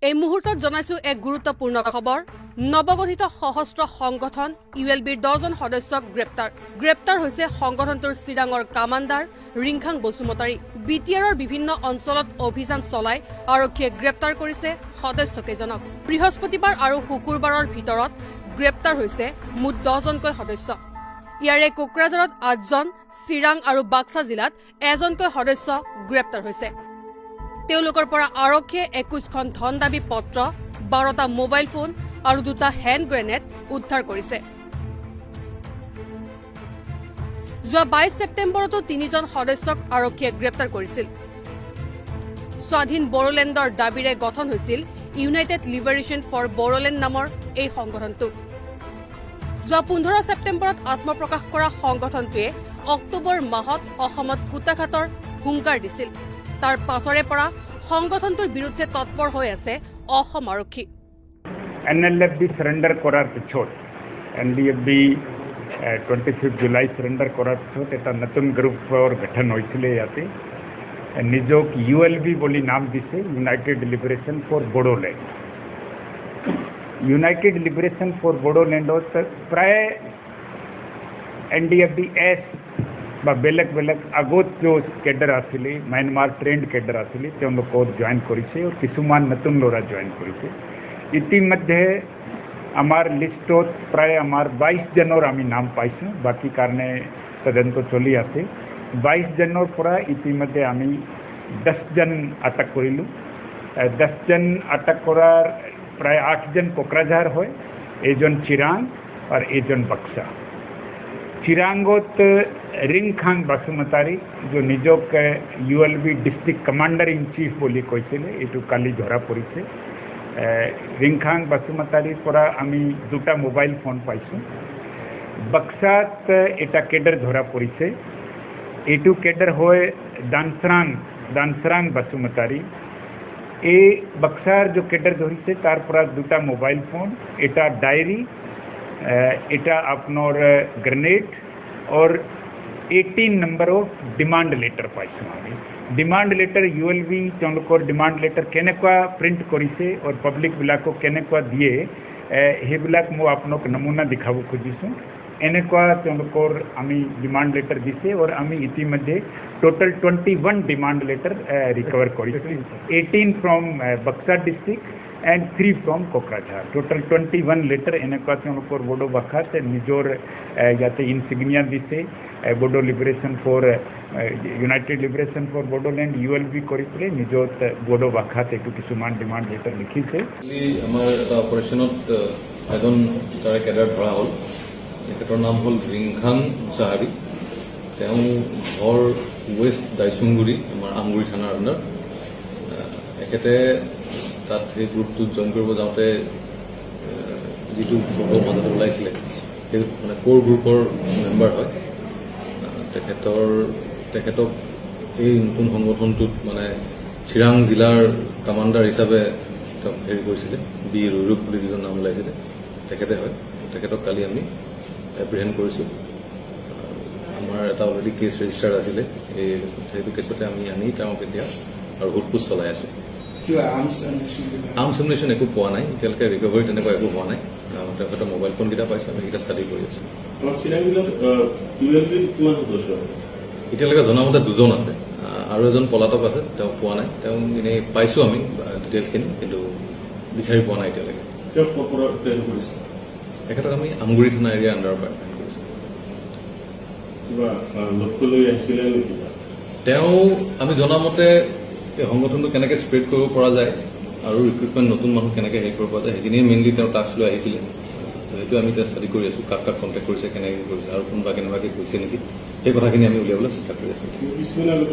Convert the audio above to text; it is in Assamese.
এই মুহূৰ্তত জনাইছো এক গুৰুত্বপূৰ্ণ খবৰ। নৱগঠিত সশস্ত্ৰ সংগঠন ইউ এল বিৰ 10জন সদস্যক গ্ৰেপ্তাৰ। গ্ৰেপ্তাৰ হৈছে সংগঠনটোৰ চিৰাঙৰ commander Ringkhang Basumatary. B T আৰৰ বিভিন্ন অঞ্চলত অভিযান চলাই আৰক্ষীয়ে গ্ৰেপ্তাৰ কৰিছে সদস্যকেইজনক। বৃহস্পতিবাৰ আৰু শুকুৰবাৰৰ ভিতৰত গ্ৰেপ্তাৰ হৈছে মুঠ 10জনকৈ সদস্য। ইয়াৰে কোকৰাঝাৰত আঠজন, চিৰাং আৰু বাক্সা জিলাত এজনকৈ সদস্য গ্ৰেপ্তাৰ হৈছে। তেওঁলোকৰ পৰা আৰক্ষীয়ে 21খন ধন দাবী পত্ৰ, 12টা মোবাইল ফোন আৰু দুটা হেণ্ড গ্ৰেনেড উদ্ধাৰ কৰিছে। যোৱা 22 ছেপ্টেম্বৰতো তিনিজন সদস্যক আৰক্ষীয়ে গ্ৰেপ্তাৰ কৰিছিল। স্বাধীন বড়োলেণ্ডৰ দাবীৰে গঠন হৈছিল ইউনাইটেড লিবাৰেশ্যন ফৰ বড়োলেণ্ড নামৰ এই সংগঠনটো। যোৱা 15 ছেপ্টেম্বৰত আত্মপ্ৰকাশ কৰা সংগঠনটোৱে অক্টোবৰ মাহত অসমত কুটাঘাতৰ হুংকাৰ দিছিল। তাৰ পাছৰে পৰা সংগঠনটোৰ বিৰুদ্ধে তৎপৰ হৈ আছে অসম আৰক্ষী। N L F B surrender কৰাৰ পিছত, এন ডি এফ বি 25 জুলাই চাৰেণ্ডাৰ কৰাৰ পিছত এটা নতুন গ্ৰুপৰ গঠন হৈছিলে। ইয়াতে নিজক ইউ এল বি বুলি নাম দিছে, United liberation for Bodoland. United liberation for বড়োলেণ্ডত প্ৰায় N D F B S বা বেলেগ বেলেগ আগত जो কেডাৰ আছিলে, ম্যানমাৰ ট্ৰেইণ্ড কেডাৰ আছিলে, তেওঁলোকক জইন কৰিছে আৰু কিছুমান নতুন ল'ৰা জইন কৰিছে। ইতিমধ্যে আমাৰ লিষ্টত প্ৰায় আমাৰ 22 জনৰ আমি নাম পাইছোঁ, বাকী কাৰণে তদন্ত চলি আছে। 22 জনৰ পৰা ইতিমধ্যে আমি 10জন আটক কৰিলোঁ। 10জন আটক কৰাৰ প্ৰায় আঠজন কোকৰাঝাৰ হয়, এজন চিৰাং আৰু এজন বাক্সা। চিৰাঙত ৰিংখাং বাসুমতাৰী, जो নিজক U L B district commander in chief বুলি কৈছিলে, এইটো কালি ধৰা পৰিছে। ৰিংখাং বাসুমতাৰীৰ পৰা আমি দুটা মোবাইল ফোন পাইছোঁ। বাক্সাত এটা কেডাৰ ধৰা পৰিছে। এইটো কেডাৰ হয় দানসৰাং বাসুমতাৰী। এই বাক্সাৰ जो কেডাৰ ধৰিছে, তাৰ পৰা দুটা মোবাইল ফোন, এটা ডায়েৰী, এটা আপোনাৰ গ্ৰেনেড আৰু 18 নম্বৰ অফ ডিমাণ্ড লেটাৰ পাইছোঁ আমি। Demand letter, U L B তেওঁলোকৰ ডিমাণ্ড লেটাৰ কেনেকুৱা প্ৰিণ্ট কৰিছে আৰু পাব্লিকবিলাকক কেনেকুৱা দিয়ে, সেইবিলাক মই আপোনাক নমুনা দেখাব খুজিছোঁ। এনেকুৱা তেওঁলোকৰ আমি ডিমাণ্ড লেটাৰ দিছে আৰু আমি ইতিমধ্যে total 21 demand letter recover কৰিছোঁ, 18 from Baksa district and 3 from Kokrajhar, total 21 letter. এনেকুৱা তেওঁলোকৰ বড়ো ভাষাত নিজৰ ইয়াতে ইনচিগনিয়া দিছে, Bodo liberation for United liberation for Bodoland, U L B কৰি পেলাই নিজৰ বড়ো ভাষাত এইটো কিছুমান ডিমাণ্ড লেটাৰ লিখিছে। কালি আমাৰ এটা অপাৰেশ্যনত এজন তাৰে কেডাৰ ধৰা হ'ল। তেখেতৰ নাম হ'ল ৰিংখাং মুছাহাৰী। তেওঁ ঘৰ ৱেষ্ট দাইচুংগুৰি, আমাৰ আমগুৰি থানাৰ আণ্ডাৰ। এখেতে তাত সেই গ্ৰুপটোত জইন কৰিব যাওঁতে যিটো ফটো মাজতে ওলাইছিলে, সেই মানে ক'ৰ গ্ৰুপৰ মেম্বাৰ হয়। তেখেতক এই নতুন সংগঠনটোত মানে চিৰাং জিলাৰ কামাণ্ডাৰ হিচাপে তেওঁক হেৰি কৰিছিলে। বি ৰুৰুক বুলি যিজন নাম ওলাইছিলে, তেখেতে হয়। তেখেতক কালি আমি এপ্ৰিহেণ্ড কৰিছোঁ। আমাৰ এটা অলৰেডি কেছ ৰেজিষ্টাৰ্ড আছিলে, এই সেইটো কেছতে আমি আনি তেওঁক এতিয়া আৰু সোধ পোছ চলাই আছোঁ। কিবা আৰ্মছ এমিউনিশ্যন কিবা? আৰ্মছ এমিউনিশ্যন একো পোৱা নাই এতিয়ালৈকে, ৰিকভাৰী তেনেকুৱা একো হোৱা নাই। তেখেতৰ মোবাইল ফোনকেইটা পাইছোঁ, আমি সেইকেইটা ষ্টাডি কৰি আছোঁ। আমাৰ চিৰাং জিলাত ইউ এল বিৰ কিমান সদস্য আছে? এতিয়ালৈকে জনামতে দুজন আছে আৰু এজন পলাতক আছে, তেওঁক পোৱা নাই। তেওঁ এনেই পাইছোঁ আমি ডিটেইলছখিনি, কিন্তু বিচাৰি পোৱা নাই এতিয়ালৈকে। তেওঁক ক'ৰ পৰা প্ৰেৰণ কৰিছে? তেখেতক আমি আমগুৰি থানা এৰিয়াৰ আণ্ডাৰৰ পৰা এপ্ৰিহেণ্ড কৰিছোঁ। কিবা লক্ষ্য লৈ আহিছিলে নেকি? তেওঁ আমি জনামতে এই সংগঠনটো কেনেকৈ স্প্ৰেড কৰিব পৰা যায় আৰু ৰিক্ৰুটমেণ্ট, নতুন মানুহ কেনেকৈ হেৰি কৰিব পৰা যায়, সেইখিনিয়ে মেইনলি তেওঁ টাস্ক লৈ আহিছিলে। তো সেইটো আমি এতিয়া ষ্টাডি কৰি আছোঁ, কাক কাক কণ্টেক্ট কৰিছে, কেনেকৈ কৰিছে আৰু কোনোবা কেনেবাকৈ গৈছে নেকি, সেই কথাখিনি আমি উলিয়াবলৈ চেষ্টা কৰি আছোঁ। কিছুদিন আগতে